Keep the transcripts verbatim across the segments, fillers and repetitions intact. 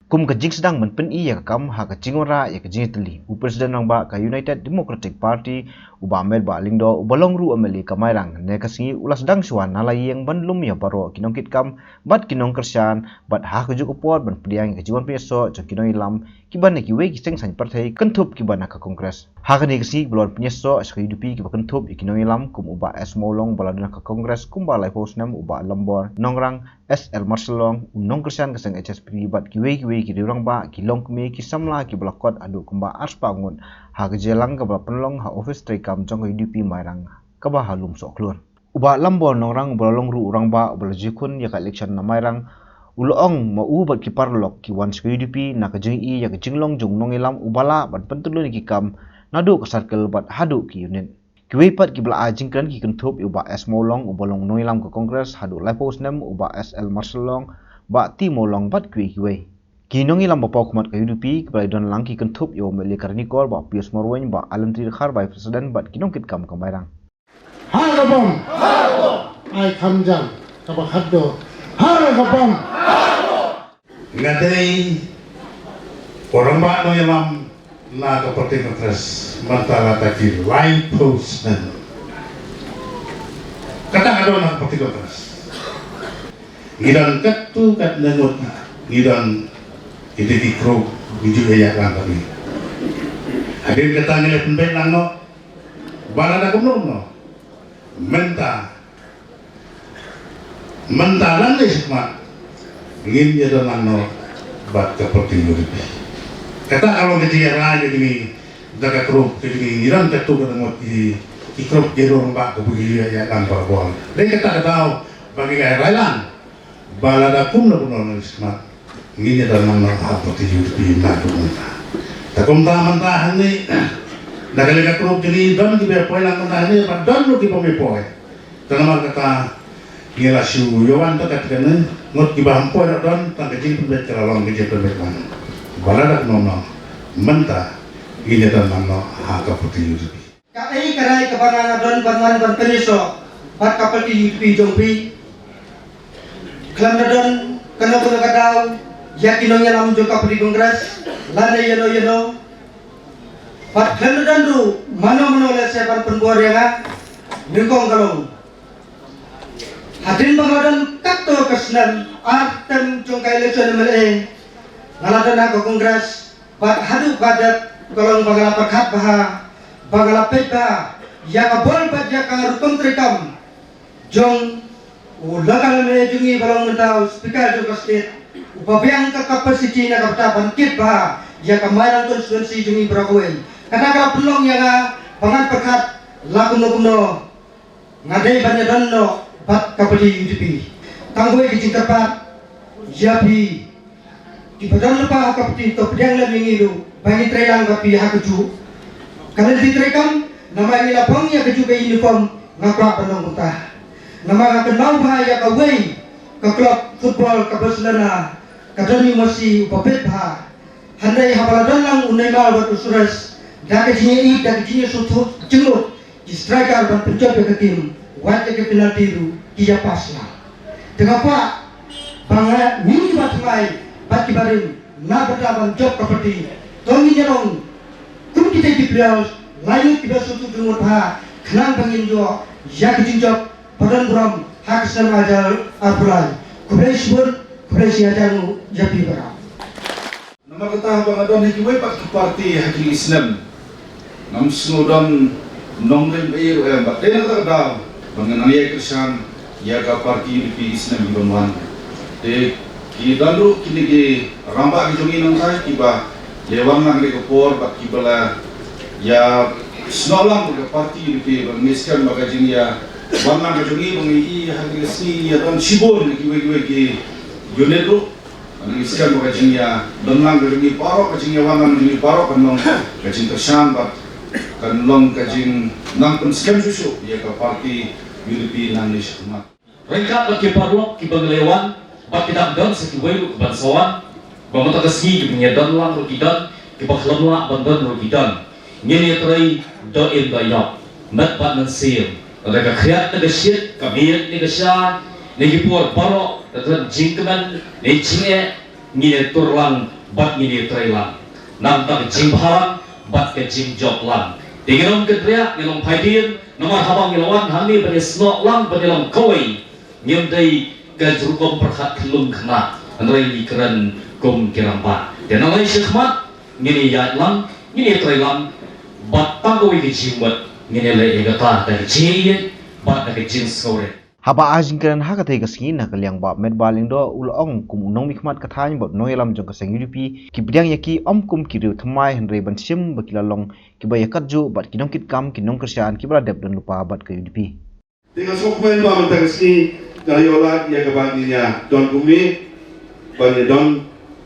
Kum ka jingsdang ban pyni ïa ka kam ha ka jingwanrah ïa ka jingïatylli, u President Rangbah ka United Democratic Party, u Bah Metbah Lyngdoh, uba long ruh u M L A ka Mairang, ne ka sngi u la sdang shuwa na la ïing ban lum ïa baroh ki nongkitkam bad ki nongkyrshan, bad ha kajuh ka por ban pdiang ïa ka jingwan pynïasoh jong ki nongïalam kiba na kiwei ki seng saiñ pyrthei, kynthup kiba na ka Congress. Ha kane ka sngi ba la wan pynïasoh sha ka U D P kiba kynthup ïa ki nongïalam kum u Bah S Mawlong ba la don ha ka Congress kumba laiphew snem, u Bah Lambor Nongrang, S L Marshallong, u nongkyrshan ka seng H S P D bad kiwei kiwei ki riew rangbah, ki longkmie, ki samla kiba la kot haduh kumba arspah ngut ha ka jingïalang kaba la pynlong ha ophis treikam jong ka U D P Mairang kaba ha Lumsohkhlur. U Bah Lambor Nongrang uba la long ruh u rangbah uba la jia khun ïa ka election na Mairang, u la ong ma u bad ki paralok ki wan sha ka U D P na ka jingïohi ïa ka jinglong jong u nongïalam uba lah ban pyntyllun ïa ki kam naduh ka circle bad haduh ki unit. Kiwei pat kiba la ai jingkren ki kynthup ïa u Bah S Mawlong uba long u nongïalam ka Congress haduh laiphew snem, u Bah S L Marshallong, Bah T Mawlong bad kiwei kiwei. Ki nongïalam ba paw khmat ka U D P kiba la don lang ki kynthup ïa u M L A ka Ranikor, Bah Pius Marwein, Bah Alan T Dkhar, Vice President, bad ki nongkitkam ka Mairang. Ha ka bom. Ai kham jam kaba khatduh. Ha ka bom. Nga dei u rangbah nongïalam na ka party Congress mynta la ka ki laiphew snem. Kata nga don na ka party Congress. Ngi don katto katne ngut, ngi don ïa ki group, ngi ju ïalang bad ngi. Hadien kata ngi la pynbeit lang noh. Ba lada kumno kumno, mynta, mynta lane shakhmat ngin ïadon lang noh bad ka party U D P. Kata ka long ka jingïarai ka jong ngi da ka group ka jong ngi, ngi don katto katne ngut ki, ki group ki rangbah kaba ngi ïalang barabor. Dei kata ka daw ba ngi ïarai lang. Ba lada kumno kumno lane shakhmat ngin ïadon lang noh ha ka party U D P na ka bynta. Te kumta mynta hangne na ka liang ka group jong ngi don kiba poi lang mynta hangne bad don ruh kiba ym poi. Te namar kata ngi la shu ïawan te kat kane ngut kiba ym poi ruh don, tang ka jingpynbeit ka la long ka jingpynbeit lang. Ba lada kumno kumno mynta ngin ïadon lang noh ha ka party U D P. Kaei ka rai kaba nga nga don ban wan ban pynïasoh bad ka party U D P jong phi? Khlem da don kano kano ka daw ïa ki nongïalam jong ka party Congress lane ïano ïano. Bad khlem da don ruh mano mano lehse ban pynbor ïa nga, nyngkong ka long, hadien ba nga don katto ka snem ar term jong ka election M L A, nga la don ha ka Congress. Bad haduh ba dep ka long ba nga la pyrkhat bha, ba nga la peit bha ïa ka bor bad ïa ka rukom treikam jong u local M L A jong ngi ba long mynta u Speaker jong ka state, uba biang ka capacity na ka bynta ban kit bha ïa ka Mairang constituency jong ngi baroh kawei. Kata ka la pynlong ïa nga ba ngan pyrkhat la kumno kumno nga dei ban ïadon noh bad ka party U D P. Tang kawei ka jingkyrpad ïa phi kiba don lypa ha ka party, to pdiang lem ïa ngi ruh ba ngin trei lang bad phi ha kajuh ka lynti treikam. Namar ngi la phong ïa kajuh ka uniform, nga kwah ban long kumta. Namar nga kynmaw bha ïa kawei ka club football ka Barcelona, ka Donny Messi uba bit bha. Hynrei haba la don lang u Neymar bad u Suarez, da ka jingïeit, da ka jingïasngewthuh jingmut, ki striker ban pynjop ïa ka team, wat ïa ka penalty ruh ki ïa pass lang. Te nga kwah ba nga, ngi kiba thymmai bad kiba rim na bynta ban jop ka party, to ngin ïa long kum kita ki players, lai ngut kiba sngewthuh jingmut bha, khnang ba ngin ïoh ïa ka jingjop ba don burom ha ka snem ar hajar arphew lai. Khublei shibun, khublei shihajar nguh ïa phi baroh. Namar kata haba nga don ha kiwei pat ki party ha kine ki snem, ngam sngew don nongrim ei ruh em, bad dei na kata ka daw ba ngan nang ïai kyrshan ïa ka party U D P ki snem ki ban wan. Te ki don ruh kine ki rangbah ki jong ngi nangtai kiba la wan lang ha kane ka por bad kiba la ïa snoh lang bad ka party U D P, bad ngi skhem ba ka jingïawan lang ka jong ngi ba ngi i ha kane ka sngi ïa don shibun na kiwei kiwei ki unit ruh. Ngi skhem ba ka jingïadon lang ka jong ngi baroh, ka jingïawan lang ka jong ngi baroh kan long ka jingkyrshan bad kan long ka jingnang pynskhem shuh shuh ïa ka party U D P nangne shakhmat. Ryngkat bad ki paralok kiba ngi la ïawan bad ki dang don sa kiwei ruh kiban sa wan, ba mynta ka sngi kiba ngi ïadon lang ruh ki don, kiba khlem lah ban don ruh ki don. Ngin ïatrei doh im doh ïap, met bad mynsiem. Lada ka khriat ne ka shit, ka miet ne ka shai, ne ki por baroh, lada ka don jingkmen ne jingeh, ngin ïatur lang Bad ngin ïatreilang na ka bynta ka jingbhalang bad ka jingjop lang. Te ngi long kynriah, ngi long phaidien, namar haba ngi la wan hangne ban ïasnoh lang, ban ïalam kawei, ngim dei ka rukom pyrkhat khyllung khynnah, hynrei ngi kren kum ki rangbah. Te nalai shakhmat ngin ïaid lang, ngin ïatreilang bad tang kawei ka jingmut, ngin ïaleh ïa kata da ka jingïeit bad da ka jingsngewrit. Haba ai jingkren ha katei ka sngi na ka liang Bah Metbah Lyngdoh, u la ong kum u nongmihkhmat ka thaiñ bad u nongïalam jong ka seng U D P, ki pdiang ïa ki ym kum ki riew thymmai, hynrei ban shim ba ki la long kiba ïakatjuh bad ki nongkitkam, ki nongkyrshan kiba la dep don lypa bad ka U D P. Te nga sngewkmen ba mynta ka sngi nga la ïoh lad ïa kaba ngin ïa don kumne, ba ngin ïa don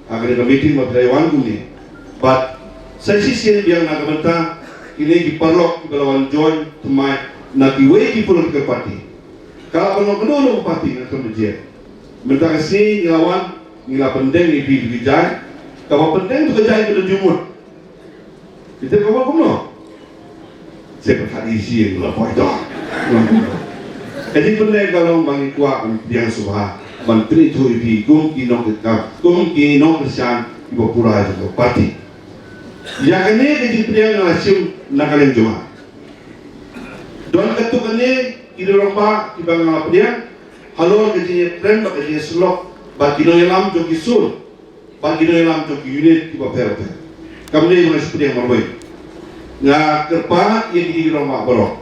ha kane ka meeting ba phi la wan kumne. Bad sa shisien biang na ka bynta kine ki paralok kiba la wan join thymmai na kiwei ki political party. Ka la ban long kano kano ka party nga khlem da jied. Mynta ka sngi ngi la wan, ngi la pyndeng ïa phi ki jaiñ. Kaba pyndeng tu ka jaiñ ka don jingmut. Phi tip ka mut kumno? Seh pyrkhat ïa shi ïa la poi to. Ka jingpyndeng ka long ba ngi kwah ban pdiang sngewbha ban pynithuh ïa phi kum ki nongkitkam, kum ki nongkyrshan kiba pura jong ka party. Ïa kane ka jingpdiang nga la shim na ka liang jong nga. Don katto katne ki rangbah kiba nga la pdiang halor ka jingïakren bad ka jingïasyllok bad ki nongïalam jong ki sur. Bad ki nongïalam jong ki unit kiba pher bapher. Kam dei ba nga shu pdiang marwei. Nga kyrpad ïa kine ki rangbah baroh.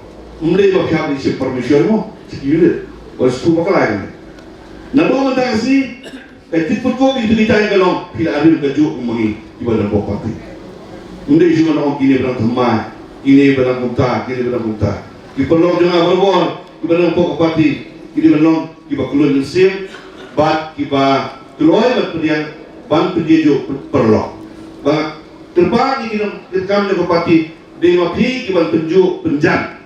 Ym dei ba phi hap ban shim permission mo sha ki unit. Ba shu bakla ïa kane. Naduh mynta ka sngi ka jingpynkup ïa kito ki jaiñ ka long phi la rim kajuh kum ma ngi kiba don bok party. Ym dei shu ban ong kine ba dang thymmai, kine ba dang kumta, kine ba dang kumta. Ki paralok jong nga barabor kiba don bok party ki dei ban long kiba kylluid mynsiem bad kiba kloi bad pdiang ban pynjhieh paralok. Ba kyrpad ïa ki nongkitkam jong ka party dei ma phi kiban pynjuh pynjan.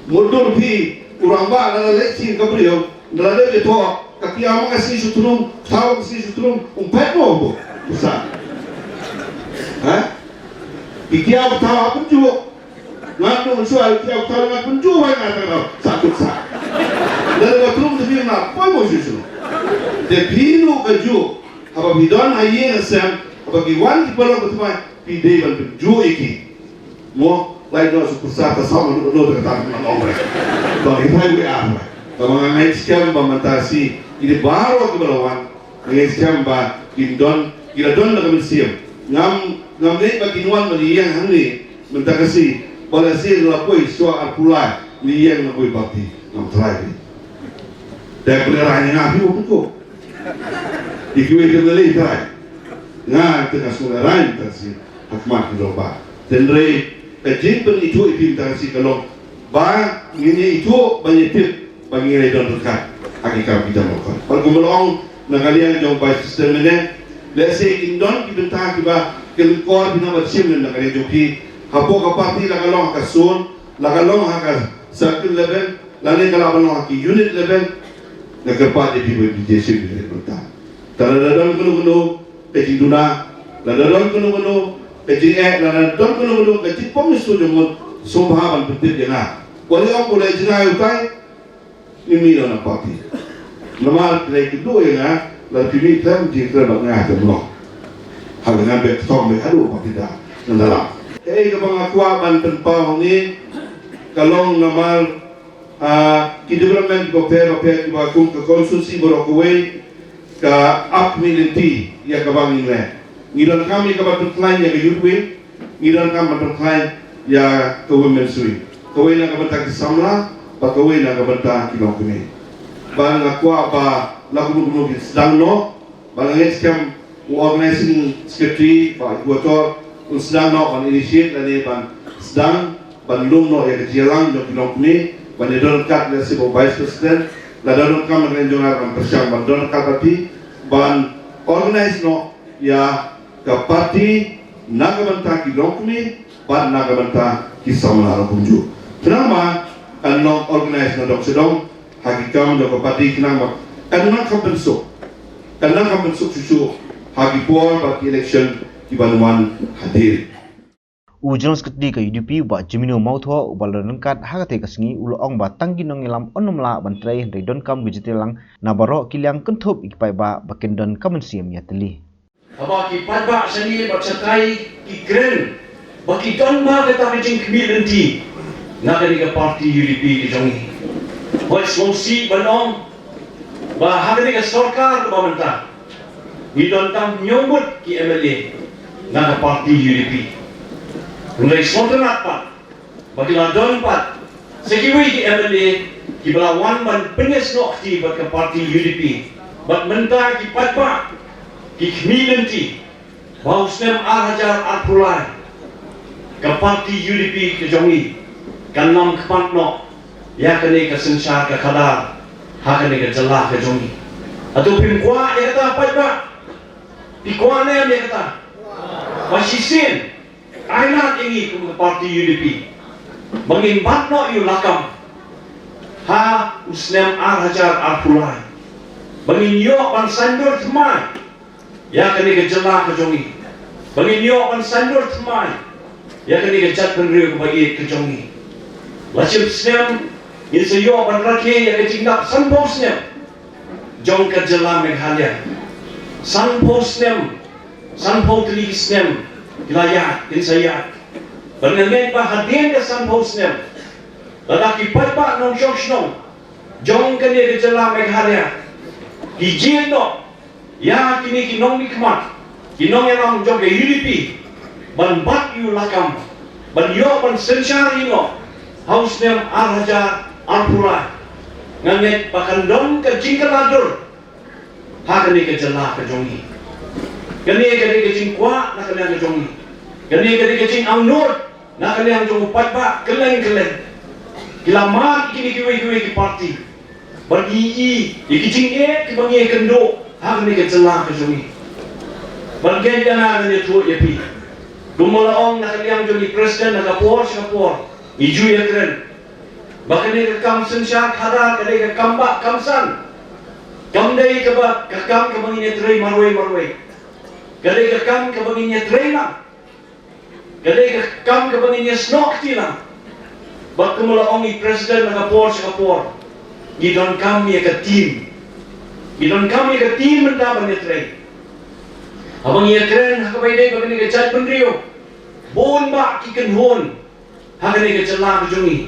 Mutdur phi u rangbah lada leit sha ka briew lada leit ïathoh ka kiaw ma ka sngi shu trum, thaw ka sngi shu trum, um phet mo u sa. Ha? Ki kiaw thaw ha pynjuh. Nga tu shuwa ki au kata nga pynjuh wai nga tang sa kut sa. Lada ba trum te phi nga poi mo shu shu. Te phi ruh kajuh haba phi don ha ïing ha sem haba ki wan ki paralok ba thymmai phi dei ban pynjuh ïa ki. Mo lai no shu kut sa ta sam no no ta ta ma ong re. Ba ki thai wei ar wei. Kaba nga ngeit skhem ba mynta shi ki dei baroh kiba la wan. Nga ngeit skhem ba kin don, ki la don da ka mynsiem. Ngam, ngam ngeit ba kin wan ban ïeng hangne mynta ka sngi, ba la sien la poi shuwa arphew lai, ngi ïeng na poi party, ngam try. Te pynlehrain nga phi u pynkup. Ïa kiwei te pynlehrain. Nga te nga sngewlehrain mynta ka sngi ha khmat ki rangbah. Hynrei ka jingpynithuh ïa phi mynta ka sngi ka long ba ngin ïa ithuh, ba ngin ïa tip ba ngin ïa don ryngkat ha ki kam ki jam ryngkat. Bad kumba la ong na ka liang jong Vice President mynne, lehse kin don ki bynta kiba ki lyngkor phi nang ban shim lem na ka liang jong phi. Hapoh ka party, la ka long ha ka zone, la ka long ha ka circle level, lane ka la ban long ha ki unit level, nga kyrpad ïa phi ba phi ïa shim ïa ki bynta. Te lada don kano kano ka jingduna, lada don kano kano ka jingeh, lada don kano kano ka jingpom ïa shuh jong ngut, sngewbha ban pyntip ïa nga. Wat ïa ong ba u dei jngai utai, ngim ïoh ïa na party. Namar phi dei kynduh ïa nga, lada phi mih khlem jingkren bad nga te mlong. Haba ngan beh kthong beh haduh ba phi da ngan da lam. Kaei kaba nga kwah ban pynpaw hangne ka long namar Ah, ki development kiba pher bapher kiba kum ka constituency baroh kawei ka ap community ïa kaba ngin leh. Ngi donkam ïa kaba pynkhlaiñ ïa ka youth wing, ngi donkam ban pynkhlaiñ ïa ka women's wing. Kawei na ka bynta ki samla, bad kawei na ka bynta ki longkmie. Bad nga kwah ba la kumno kumno kin sdang noh, Ba nga ngeit skhem u Organizing Secretary, Bah Ibuator, un sdang noh ban initiate lane ban sdang ban lum noh ïa ka jingïalang jong ki longkmie, ban ïa don ryngkat lehse bad u Vice President, lada donkam na ka liang jong nga ban pyrshang ban don ryngkat bad phi, ban organize noh ïa ka party na ka bynta ki longkmie, bad na ka bynta ki samla ruh kumjuh. Khnang ba kan long organize na dong sha dong, ha ki kam jong ka party khnang ba kan nang kham pynsuk. Kan nang kham pynsuk shuh shuh ha ki por bad ki election ki ban wan hadien. U General Secretary ka U D P Bah Jemino Mawthoh uba la don ryngkat ha katei ka sngi u la ong ba tang ki nongïalam ym lah ban trei hynrei donkam ka jingtreilang na baroh ki liang kynthup ïa ki paidbah ba kin don ka mynsiem ïatylli. Haba ki paidbah shane bad shatai ki kren ba ki don ma kata ka jingkhmih lynti na kane ka party U D P ka jong ngi. Hooid, sngewsih ban ong ba ha kane ka sorkar kaba mynta ngi don tang hynñiew ngut ki M L A na ka party U D P. Hynrei sngewtynnat pat ba ki la don pat sa kiwei ki M L A kiba la wan ban pynïasnoh kti bad ka party U D P. Bad mynta ki paidbah ki khmih lynti ba u snem ar hajar arphew lai ka party U D P ka jong ngi kan ym khmat noh ïa kane ka synshar ka khadar ha kane ka jylla ka jong ngi. Hato phim kwah ïa kata paidbah? Phi kwah ne em ïa kata? Ba shisien ai lad ïa ngi kum ka party U D P ba ngin bat noh ïa u lakam ha u snem ar hajar arphew lai, ba ngin ïoh ban saiñdur thymmai ïa kane ka jylla ka jong ngi, ba ngin ïoh ban saiñdur thymmai ïa kane ka jaitbynriew kaba ïeit ka jong ngi. La shipsnem ngin sa ïoh ban rakhe ïa ka jingdap sanphew snem jong ka jylla Meghalaya. Sanphew snem, sanphew tylli ki snem ki la ïaid, kin sa ïaid. Bad nga ngeit ba hadien ka sanphew snem, lada ki paidbah nongshong shnong jong kane ka jylla Meghalaya ki jied noh ïa kine ki nongmihkhmat, ki nongïalam jong ka U D P ban bat ïa u lakam, ban ïoh ban synshar ïa u noh ha u snem ar hajar arphew lai, nga ngeit ba kan don ka jingkylla dur ha kane ka jylla ka jong ngi. Kane ka dei ka jingkwah na ka liang ka jong ngi. Kane ka dei ka jingangnud na ka liang jong u paidbah kylleng kylleng. Ki la mad ïa kine kiwei kiwei ki party ban ïohi ïa ki jingeh kiba ngi ïakynduh ha kane ka jylla ka jong ngi. Bad ngan ïa nga ngan ïathuh ïa phi, kumba la ong na ka liang jong i president, na ka por sha ka por ngi ju ïakren ba kane ka kam synshar khadar ka dei ka kam bah kam san. Kam dei kaba, ka kam kaba ngin ïatrei marwei marwei. Ka dei ka kam kaba ngin ïatrei lang. Ka dei ka kam kaba ngin ïasnoh kti lang. Bad kumba la ong i president na ka por sha ka por, ngi donkam ïa ka team. Ngi donkam ïa ka team mynta ban ïatrei. Haba ngi ïakren ha kaba ïadei bad kane ka jaitbynriew, bun bah ki kynhun ha kane ka jylla ka jong ngi,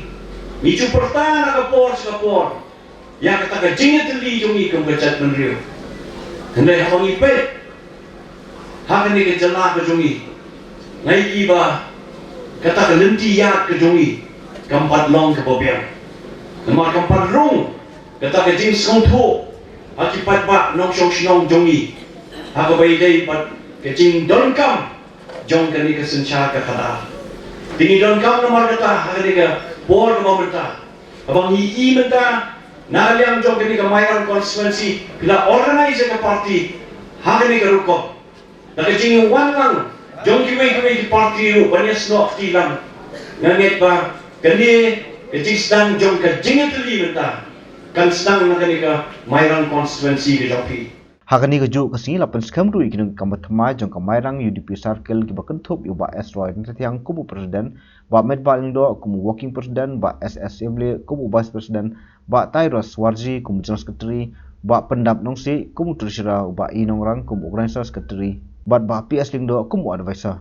ngi ju pyrta na ka por sha ka por ïa kata ka jingïatylli jong ngi kum ka jaitbynriew. Hynrei haba ngi peit ha kane ka jylla ka jong ngi, nga ïohi ba kata ka lynti ïaid ka jong ngi kam pat long kaba biang. Namar kam pat rung kata ka jingsngewthuh ha ki paidbah nongshong shnong jong ngi ha kaba ïadei bad ka jingdonkam jong kane ka synshar ka khadar. Te ngi donkam namar kata ha kane ka por kaba mynta, haba ngi ïohi mynta na ka liang jong kane ka Mairang constituency phi la organise ka party ha kane ka rukom. Na ka jingwan lang jong kiwei kiwei ki party ruh ban ïasnoh kti lang, nga ngeit ba kane ka jingsdang jong ka jingïatylli mynta kan sdang na kane ka Mairang constituency ka jong phi. Ha kane kajuh ka sngi la pynskhem ruh ïa ki nongkam thymmai jong ka Mairang U D P Circle kiba kynthup ïa u Bah S Roy Ryntathiang kum u President, Bah Metbah Lyngdoh kum u Working President, Bah S S Syiemlieh kum u Vice President, Bah Tyrus Warji kum u General Secretary, Bah Pyndap Nongsiej kum u Treasurer, Bah E Nongrang kum u Organiser Secretary bad Bah P S Lyngdoh kum u Adviser.